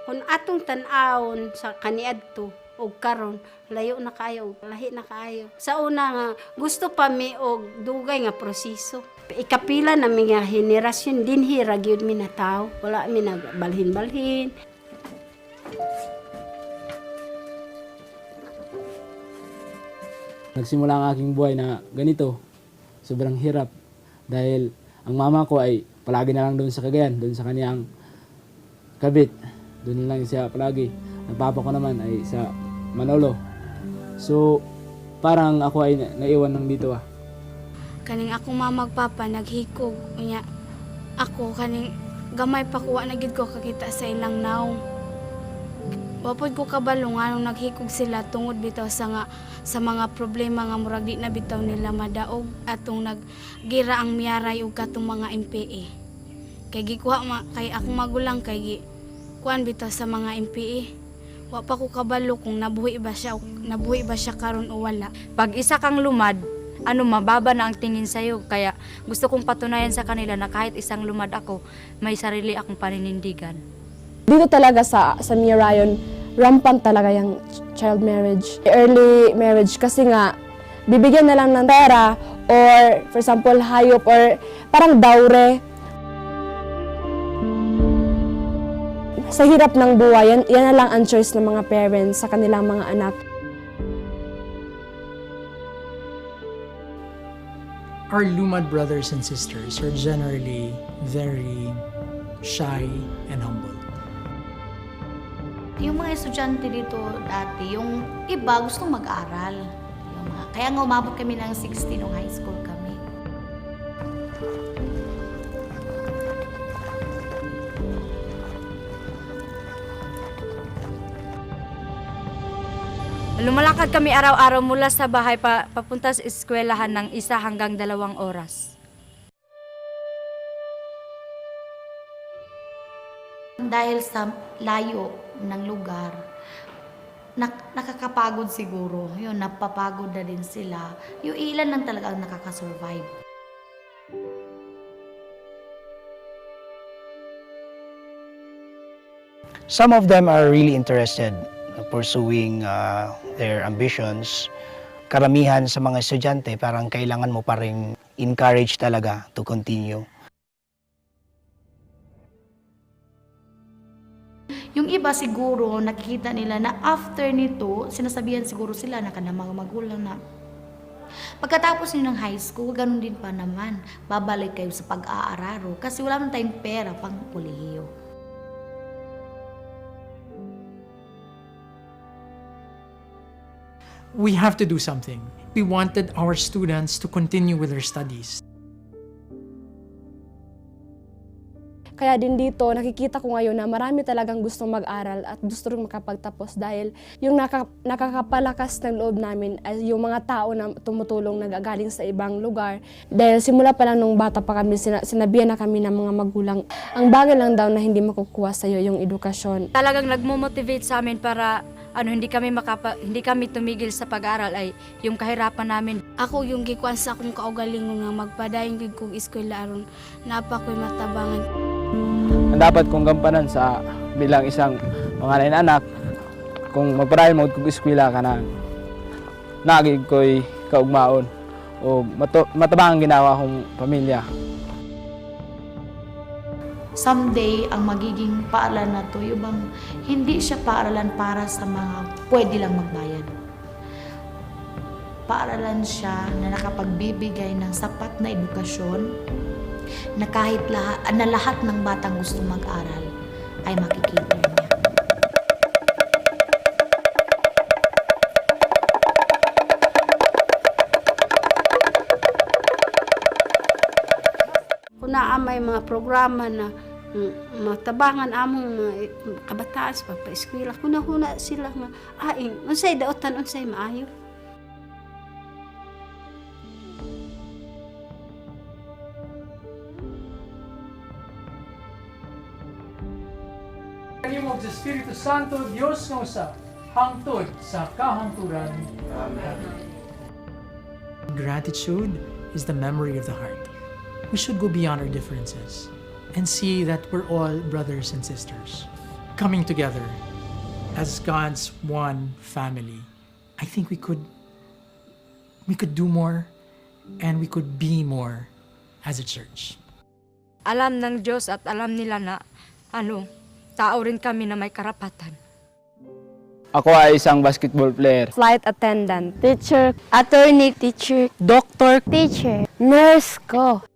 Kung atong tan-awon sa kaniadto og karon, layo na kaayo, lahi na kaayo. Sa una nga gusto pa mi og dugay nga proseso. Ikapila na mi nga henerasyon dinhi ra gyud mi natawo. Wala mi nagbalhin-balhin. Nagsimula ang aking buhay na ganito. Sobrang hirap dahil ang mama ko ay palagi na lang doon sa Cagayan, doon sa kaniyang kabit. Doon na lang siya palagi. Ang papa ko naman ay sa Manolo. So, parang ako ay naiwan lang dito ah. Kaning akong mama ug papa naghikog, unya ako kaning gamay pa ko, wa na gid ko kakita sa ilang nawong. Wa pod ko kabalo nganong naghikog sila tungod bitaw sa nga sa mga problema nga murag di na bitaw nila madaog atong naggira ang miyaray og katong mga MPA. Kay gikuha ma, kay akong magulang kay gi kuan bitaw sa mga MPA. Wa pa ko kabalo kung nabuhi ba siya karon o wala. Pag isa kang lumad, ano, mababa na ang tingin sa'yo. Kaya gusto kong patunayan sa kanila na kahit isang lumad ako, may sarili akong paninindigan. Dito talaga sa Mirayon, rampant talaga yung child marriage. Early marriage kasi nga, bibigyan na lang ng pera or, for example, hayop or parang dowry. Sa hirap ng buhay, yan na lang ang choice ng mga parents sa kanilang mga anak. Our Lumad brothers and sisters are generally very shy and humble. Yung mga estudyante dito dati, yung iba gustong mag-aral. Yung mga, kaya nga umabot kami ng 60 nung high school kami. Lumalakad kami araw-araw mula sa bahay papunta sa eskwelahan ng 1 hanggang 2 oras. Dahil sa layo ng lugar, nakakapagod siguro. Yun, napapagod na din sila. Yung ilan lang talaga ang nakakasurvive. Some of them are really interested in pursuing their ambitions. Karamihan sa mga estudyante, parang kailangan mo pa rin encourage talaga to continue. Yung iba siguro, nakikita nila na after nito, sinasabihan siguro sila na kanilang mga magulang na pagkatapos niyo ng high school, ganun din pa naman. Babalik kayo sa pag-aararo kasi wala man tayong pera pang kolehiyo. We have to do something. We wanted our students to continue with their studies. Kaya din dito, nakikita ko ngayon na marami talagang gustong mag-aral at gusto rin makapagtapos dahil yung nakakapalakas ng loob namin ay yung mga tao na tumutulong, nagagaling sa ibang lugar. Dahil simula pa lang nung bata pa kami, sinabihan na kami ng mga magulang, ang bagay lang daw na hindi makukuha sa'yo yung edukasyon. Talagang nagmo-motivate sa amin para ano, hindi kami tumigil sa pag-aaral ay yung kahirapan namin. Ako yung gikuan sa akong kaugalingon nga magpadayon gyud kog eskwela aron naa pa ko'y matabangan. Ang dapat kong gampanan sa bilang isang mga na anak, kung magpadayon mo kog eskwela ka na nagig ko'y kaugmaon o matabangan ginawa akong pamilya. Someday, ang magiging paaralan na to, yung bang hindi siya paaralan para sa mga pwede lang magbayad. Paaralan siya na nakapagbibigay ng sapat na edukasyon na kahit lahat, na lahat ng batang gusto mag-aral ay makikita niya. Kung naa may mga programa na matabangan among mga kabataan sa pagpa-eskwela, huna-huna sila nga, aing, unsay daotan, unsay maayo. Name of the Espiritu Santo, Diyos nga usa, hangtod sa kahangturan. Amen. Gratitude is the memory of the heart. We should go beyond our differences and see that we're all brothers and sisters. Coming together as God's one family, I think we could do more and we could be more as a church. Alam ng Diyos at alam nila na ano, tao rin kami na may karapatan. Ako ay isang basketball player. Flight attendant, teacher, attorney, teacher, doctor, teacher, nurse ko.